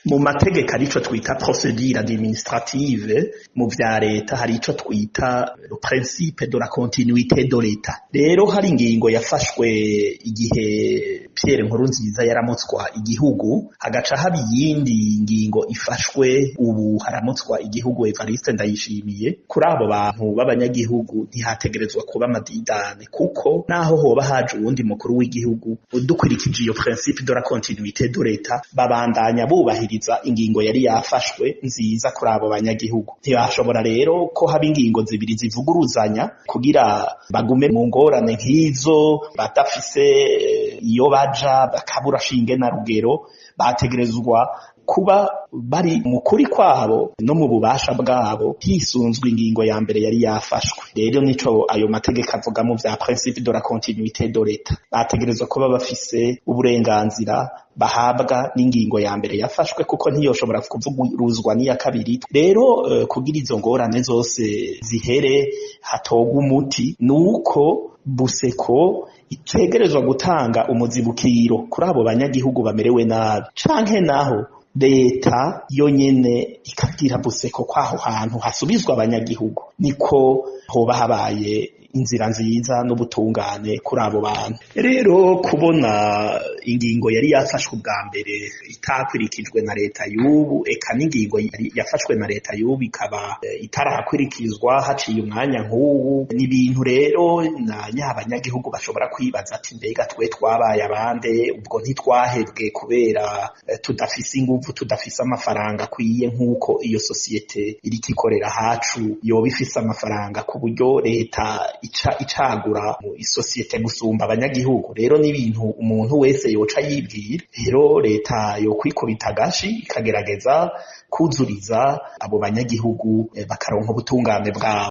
Mu mategeko arico twita procédure administrative, mu vya leta hari ico twita le principe de la continuité de l'État. Rero hari ingingo yafashwe igihe Pierre Nkurunziza yaramutswa igihugu, hagaca haba iyindi ngingo ifashwe ubu haramutswa igihugu Evariste Ndayishimiye. Kuri abo bantu b'abanyagihugu ntihategerezwa kuba amadidane, kuko naho hoba haje uwundi mukuru w'igihugu, udukurikije iyo principe de la continuité de l'État, babandanya bubahiriza ingingo yari yafashwe nziza kuri abo banyagihugu. Ntibashobora rero ko haba ingingo zibiri zivuguruzanya kugira bagume mu ngorane nk'izo, badafise iyo baja, bakabura shinge na rugero. Bategerezwa kuba bari mu kuri kwabo no mu bubasha bwabo, hisunzwe ingingo ya mbere yari yafashwe. Rero nico ayo mategeko avuga mu vya principe de la continuité de l'État. Bategerezwa kuba bafise uburenganzira bahabwa n'ingingo ya mbere yafashwe, kuko ntiyoshobora kuvuguruzwa n'iya kabiri. Rero kugira izo ngorane zose zihere, hatogwa umuti, nuko BUCECO itegerezwa gutanga umuzibukiro kuri abo banyagihugu bamerewe nabi, canke naho leta yonyene ikabwira BUCECO ko aho hantu hasubizwa abanyagihugu. Niko hoba habaye inzira nziza n'ubutungane kuri abo bantu. Rero kubona ingingo yari yafashwe ubwa mbere itakwirikijwe na leta y'ubu, eka n'ingingo yafashwe na leta y'ubu ikaba itarakwirikizwa haciye umwanya nk'ubu, ni ibintu rero na nyabanyagihugu bashobora kwibaza ati: "Mbega twe twabaye abande? Ubwo ntitwahebwe kubera tudafise inguvu, tudafise amafaranga akwiye, nk'uko iyo sosiyete iriko ikorera hacu yoba ifise amafaranga, ku buryo leta ica icagura mu isosiyete gusumba abanyagihugu?" Rero n'ibintu umuntu wese yoca yibwira. Rero leta yokwikubita agashi, ikagerageza kuzuriza abo banyagihugu, bakaronka ubutungane bwabo.